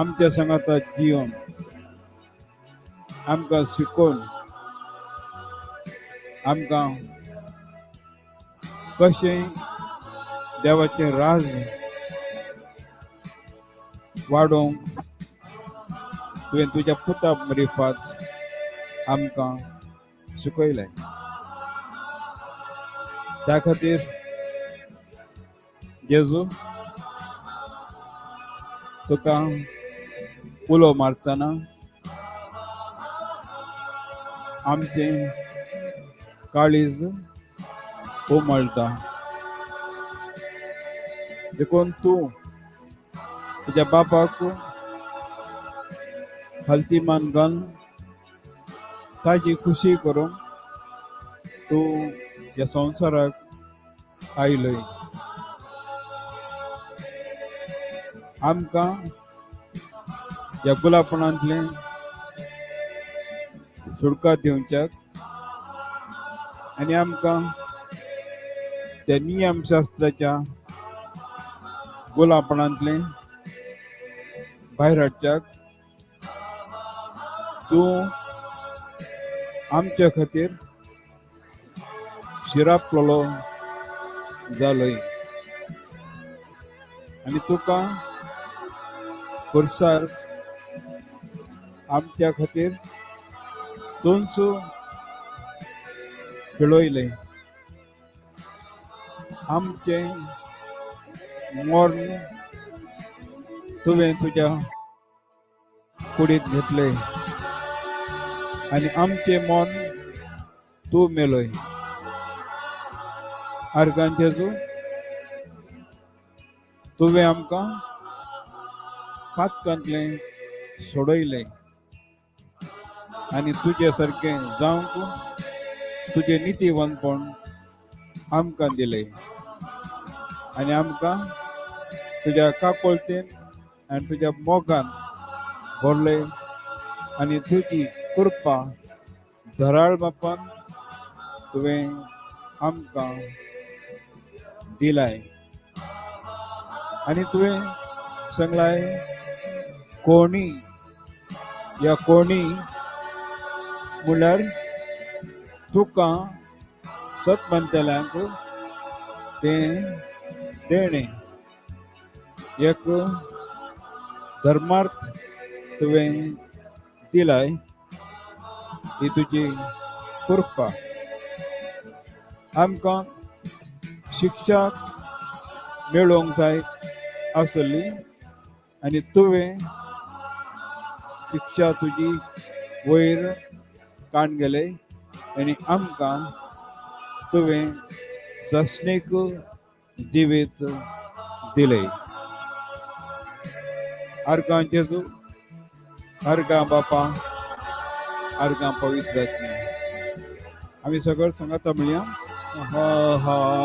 आमच्या सांगाता जिवन आमकां शिकोवन आमकां कशें देवाचें राज वाडोवंक तुवें तुज्या पुता मरिफात आमकां शिकयलें. त्या खातीर जेजू, तुका उलो मारतना आमचें काळीज उमळटा. देखून तूं तुज्या बापाक खालती मान घालून ताजी खुशी करूंक तूं ह्या संवसाराक आयलोय. आमकां ह्या गुलापणांतलें सुटका दिवच्याक आनी आमकां त्या नियमशास्त्राच्या गुलापणांतलें भायर हाडच्याक तूं आमच्या खातीर शिरापलेलो जालोय आनी तुका पुरसार आमच्या खातीर तूंच खेळयलें. आमचें मर्ण तुवें तुज्या कुडींत घेतलें आनी आमचें मन तूं मेलोय. आर्गां जेजू, तुवें आमकां पातकांतलें सोडयलें आनी तुजे सारकें जावंक तुजें नितीवंतपण आमकां दिलें आनी आमकां तुज्या काकोळतेन आनी तुज्या मोगान भरले आनी तुजी कृपा धराळ बापान तुवें आमकां दिलाय. आनी तुवें सांगलाय, कोणी या कोणी म्हणल्यार तुका सत मानतल्यांक तें देणें, एक धर्मार्थ तुवें दिलाय. ही तुजी कृपा. आमकां शिक्षा मेळोवंक जाय आसली आनी तुवें शिक्षा तुजी वयर काण गेले आनी आमकां तुवें सासणीक जिवीत दिलें. आर्गां जेजू, आर्गां बापा, आर्गां पवित्र आत्म्या. आमी सगळं सांगाता म्हणया, hallelujah,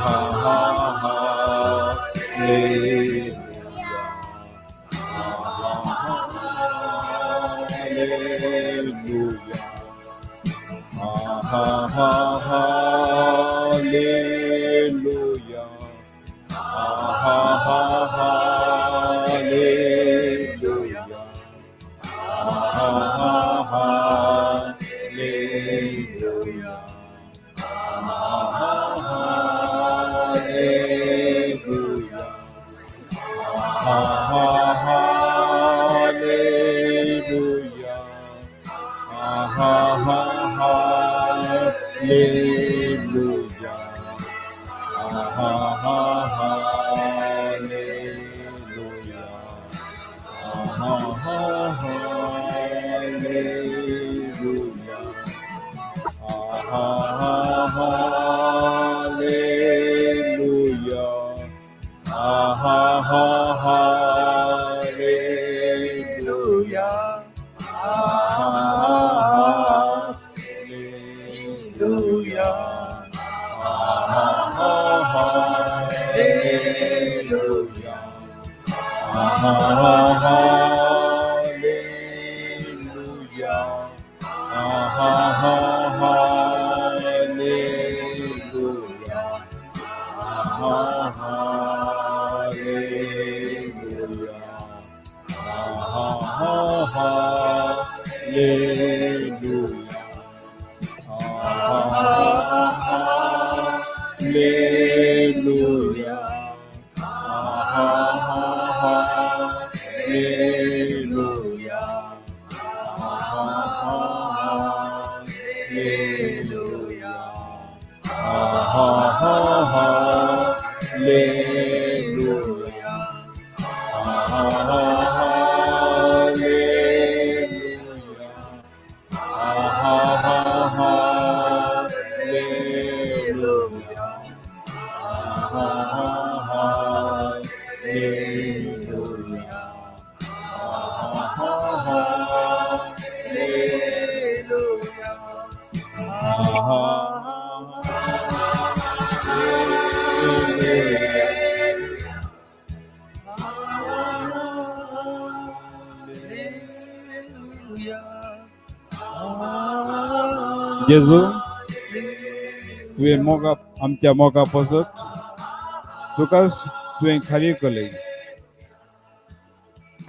hallelujah, hallelujah, hallelujah, hallelujah, hallelujah, hallelujah, hallelujah, hallelujah, hallelujah, hallelujah, hallelujah, hallelujah, hallelujah, hallelujah, hallelujah, hallelujah. Hallelujah. Hallelujah. Hallelujah. Hallelujah. Hallelujah. Hallelujah. Hallelujah. Hallelujah. Hallelujah. Hallelujah. जेजू, तुवें मोगा आमच्या मोगा पासत तुकाच तुवें खाली केलें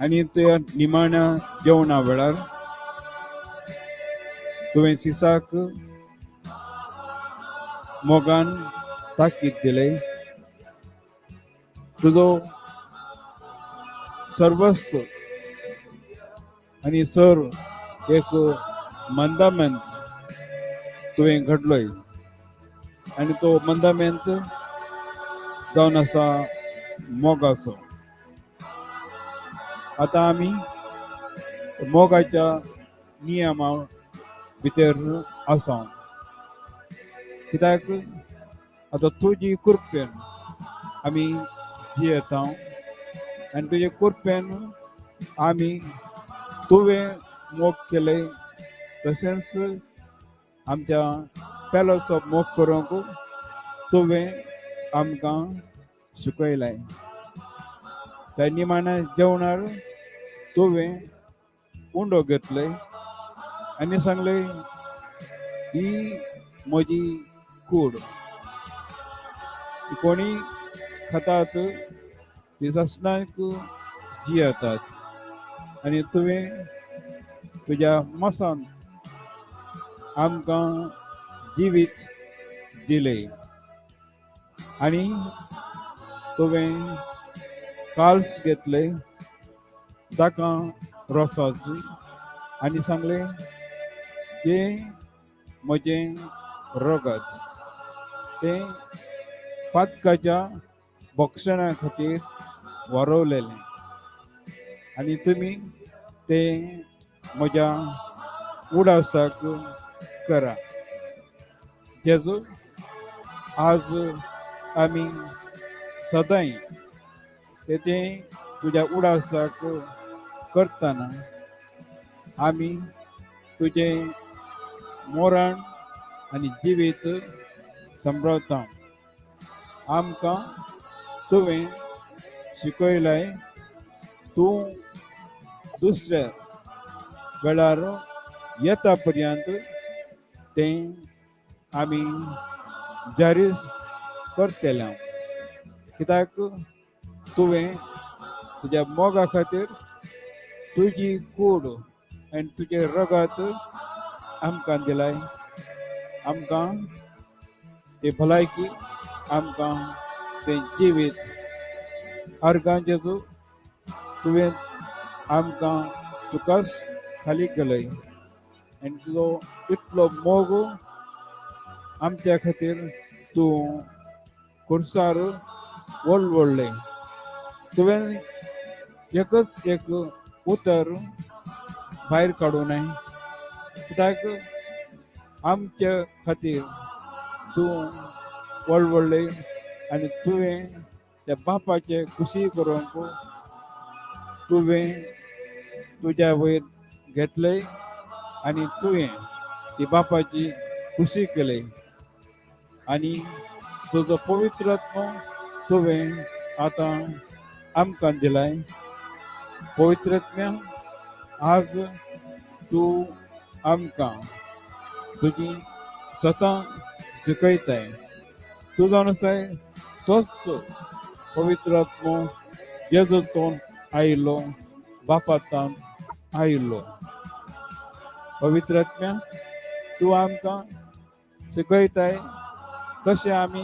आनी तुज्या निमाण्या जेवणा वेळार तुवें सिसाक मोगान ताकीद दिलें. तुजो सर्वस्व आनी सर एक मंदामेंत तुवें घडलोय आनी तो मंदामेंत जावन आसा मोगाचो. आतां आमी मोगाच्या नियमा भितर आसा, कित्याक आतां तुजी कृपेन आमी जियेता आनी तुजे कृपेन आमी तुवें मोग केले तशेंच आमच्या पेलोचो मोग करूंक तुवें आमकां शिकयलें. त्या निमाण्या जेवणार तुवें उंडो घेतले आनी सांगलें, ही म्हजी कूड, ती कोणी खातात ती सासणाक जियेतात. आनी तुवें तुज्या मसान आमकां जिवीत दिलें आनी तुवें काल्स घेतले ताका रोसाची आनी सांगलें, जें म्हजें रगत तें पातकाच्या भक्षणा खातीर वरवलेलें आनी तुमी तें म्हज्या उडासाक करा. जेजू, आज आमी सदांय ते तें तुज्या उडासाक करतना आमी तुजें मोरण आनी जिवीत सांबाळता. आमकां तुवें शिकयलें, तूं दुसऱ्या वेळार येता पर्यंत तें आमी जारी करतले, कित्याक तुवें तुज्या मोगा खातीर तुजी कूड आनी तुजें रगत आमकां दिलाय. आमकां ती भलायकी, आमकां तें जिवीत. अर्गां जेजू, तुवें आमकां तुकाच खाली केलय आनी तुजो इतलो मोग आमच्या खातीर तूं खुर्सार वळवळ्ळें. तुवें एकच एक उतर भायर काडूं नये, कित्याक आमच्या खातीर तूं वळवळ्ळें आनी तुवें त्या बापाचे खुशी करूंक तुवें तुज्या वयर घेतलें आनी तुवें ती बापाची खुशी केली आनी तुजो पवित्र आत्मो तुवें आतां आमकां दिलाय. पवित्र आत्म्या, आज तूं आमकां तुजी स्वता शिकयताय. तूं जावन आसाय तोच पवित्र आत्मो जेजूतून आयिल्लो, बापातान आयिल्लो. पवित्र आत्म्या, तूं आमकां शिकयताय कशें आमी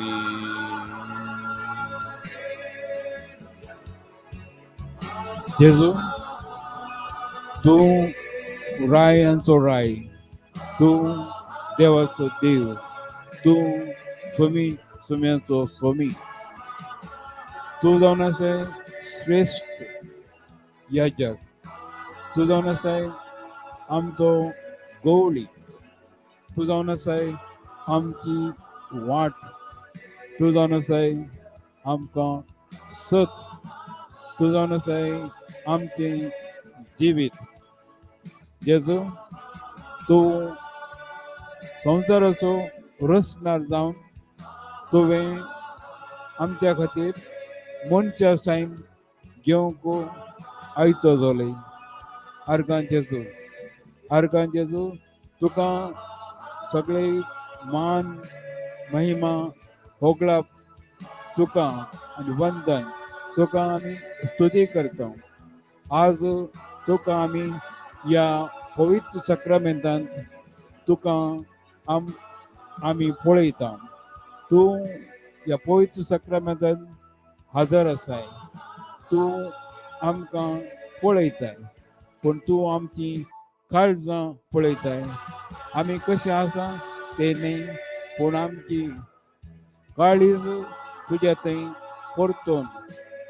आमेन. जेजू, तूं रायांचो राय, तूं देवाचो देव, तूं स्वामी स्वाम्यांचो स्वामी, तूं जावन आसाय श्रेश्ठ याजक, तूं जावन आसाय आमचो गवळी, तूं जावन आसाय आमची वाट, तूं जावन आसाय आमकां सत, तूं जावन आसाय आमचें जिवीत. जेजू, तूं संवसाराचो रचणार जावन तुवें आमच्या खातीर मनशा सायन घेवंक आयतो जाले. आर्गां जेजू, आर्गां जेजू, तुका सगळे मान महिमा होगळाप तुका आनी वंदन तुका आमी स्तुती करता. आज तुका आमी ह्या पवित्र सक्रामेंतांत तुका आमी पळयता. तूं ह्या पवित्र सक्रामेंतांत हजर आसाय. तूं आमकां पळयताय, पूण तूं आमची काळजां पळयताय. आमी कशें आसा तें न्ही, पूण आमची काळीज तुज्या थंय परतून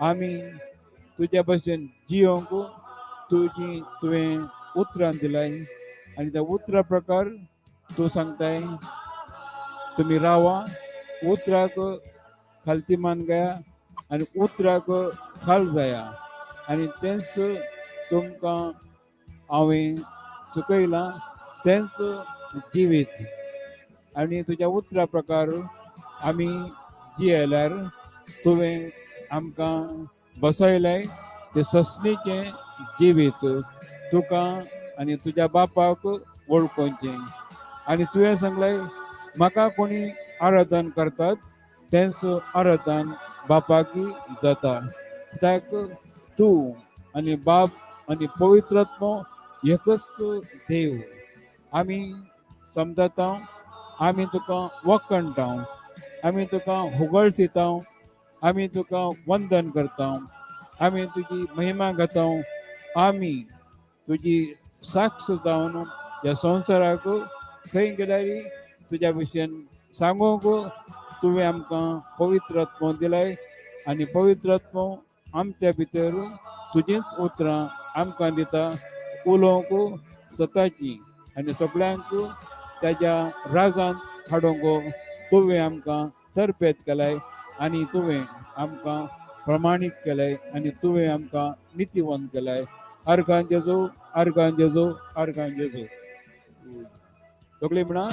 आमी तुज्या भशेन जियोंक तुजी तुवें उतरां दिलाय आनी त्या उतरा प्रकार तूं सांगताय, तुमी रावा उतराक खालती मान गया आनी उतराक खाल जाया आनी तेंच तुमकां हांवें सुकयलां तेंच जिवीत. आनी तुज्या उतरा प्रकार आमी जियेल्यार तुवें आमकां बसयलें तें ससणीचें जिवीत तुका आनी तुज्या बापाक वळखुचें. आनी तुवें सांगलें, म्हाका कोणी आराधन करतात तेंच आराधन बापाकी जाता, कित्याक तूं आनी बाप आनी पवित्र आत्मो एकच देव. आमी समजता, आमी तुका वखणटा, आमी तुका होगळसिता, आमी तुका वंदन करता, आमी तुजी महिमा घेता. आमी तुजी साक्ष जावन ह्या संवसाराक खंय गेल्यार तुज्या विशयान सांगूंक तुवें आमकां पवित्र आत्मो दिलाय आनी पवित्र आत्मो आमच्या भितर तुजींच उतरां आमकां दिता उलोवंक सताची आनी सगळ्यांक ताज्या राजांत हाडूंक तुवें आमकां तरबेत केलाय आनी तुवें आमकां प्रमाणीक केलाय आनी तुवें आमकां नितीवंत केलाय. आर्गां जेजू, आर्गां जेजू, आर्गां जेजू. सगळीं म्हणा.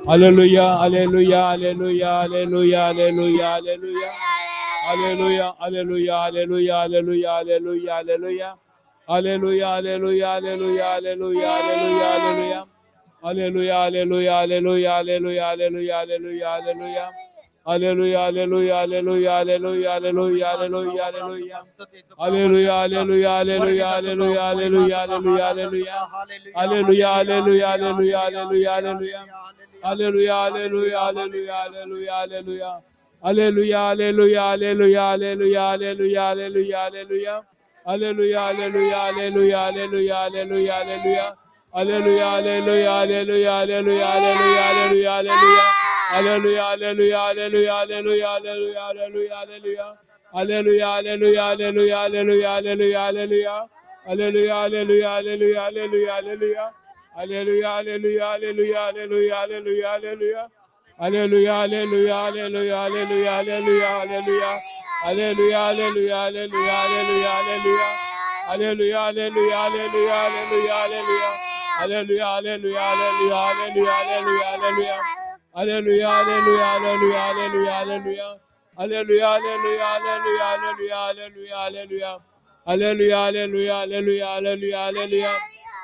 Hallelujah. Hallelujah. Hallelujah. Hallelujah. Hallelujah. Hallelujah. Hallelujah. Amen. Hallelujah, hallelujah, hallelujah, hallelujah, hallelujah, hallelujah. Hallelujah, hallelujah, hallelujah, hallelujah, hallelujah, hallelujah. Hallelujah, hallelujah, hallelujah, hallelujah, hallelujah, hallelujah. Hallelujah, hallelujah, hallelujah, hallelujah, hallelujah, hallelujah, hallelujah. Hallelujah, hallelujah, hallelujah, hallelujah, hallelujah, hallelujah, hallelujah. Hallelujah, hallelujah, hallelujah, hallelujah, hallelujah, hallelujah, hallelujah. Hallelujah, hallelujah, hallelujah, hallelujah, hallelujah. Hallelujah, hallelujah, hallelujah, hallelujah, hallelujah. Hallelujah, hallelujah, hallelujah, hallelujah, hallelujah, hallelujah, hallelujah. Hallelujah, hallelujah, hallelujah, hallelujah, hallelujah, hallelujah. Hallelujah, hallelujah, hallelujah, hallelujah, hallelujah, hallelujah, hallelujah. Hallelujah, hallelujah, hallelujah, hallelujah, hallelujah, hallelujah, hallelujah. Hallelujah, hallelujah, hallelujah, hallelujah, hallelujah, hallelujah. Hallelujah, hallelujah, hallelujah, hallelujah, hallelujah. Hallelujah, hallelujah, hallelujah, hallelujah, hallelujah, hallelujah. Hallelujah, hallelujah, hallelujah, hallelujah, hallelujah, hallelujah. Hallelujah, hallelujah, hallelujah, hallelujah, hallelujah. Hallelujah, hallelujah, hallelujah, hallelujah, hallelujah. Hallelujah, hallelujah, hallelujah, hallelujah, hallelujah, hallelujah. Hallelujah, hallelujah, hallelujah, hallelujah, hallelujah. Hallelujah, hallelujah, hallelujah, hallelujah, hallelujah, hallelujah. Hallelujah, hallelujah, hallelujah, hallelujah, hallelujah.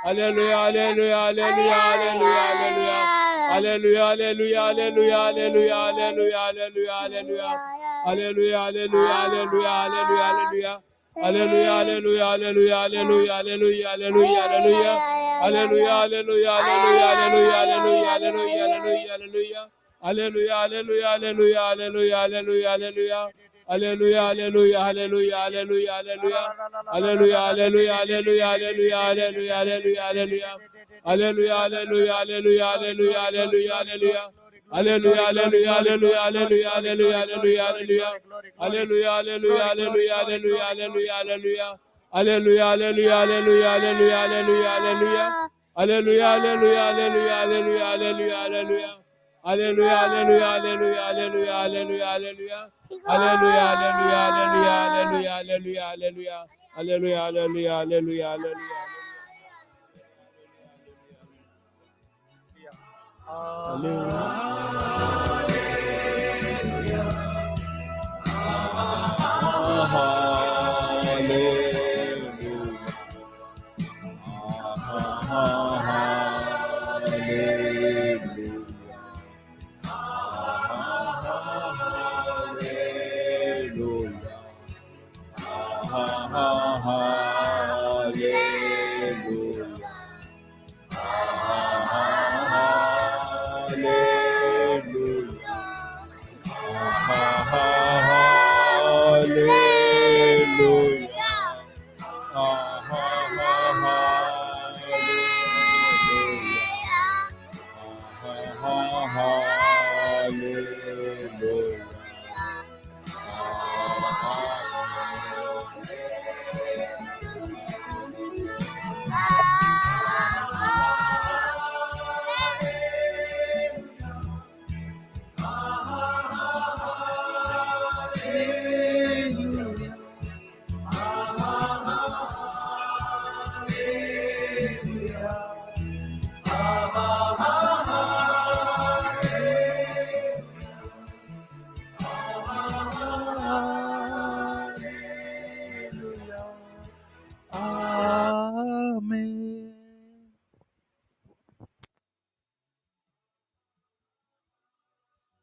Hallelujah, hallelujah, hallelujah, hallelujah, hallelujah. Hallelujah, hallelujah, hallelujah, hallelujah, hallelujah, hallelujah, hallelujah. Hallelujah, hallelujah, hallelujah, hallelujah, hallelujah. Hallelujah, hallelujah, hallelujah, hallelujah, hallelujah, hallelujah, hallelujah. Hallelujah, hallelujah, hallelujah, hallelujah, hallelujah, hallelujah, hallelujah, hallelujah. Hallelujah, hallelujah, hallelujah, hallelujah, hallelujah, hallelujah. Hallelujah, hallelujah, hallelujah, hallelujah, hallelujah. Hallelujah, hallelujah, hallelujah, hallelujah, hallelujah, hallelujah, hallelujah. Hallelujah, hallelujah, hallelujah, hallelujah, hallelujah, hallelujah. Hallelujah, hallelujah, hallelujah, hallelujah, hallelujah, hallelujah, hallelujah. Hallelujah, hallelujah, hallelujah, hallelujah, hallelujah, hallelujah. Hallelujah, hallelujah, hallelujah, hallelujah, hallelujah, hallelujah. Hallelujah, hallelujah, hallelujah, hallelujah, hallelujah, hallelujah. Hallelujah, hallelujah, hallelujah, hallelujah, hallelujah, hallelujah. Hallelujah, hallelujah, hallelujah, hallelujah, hallelujah, hallelujah. Hallelujah, hallelujah, hallelujah, hallelujah. Hallelujah. Hallelujah.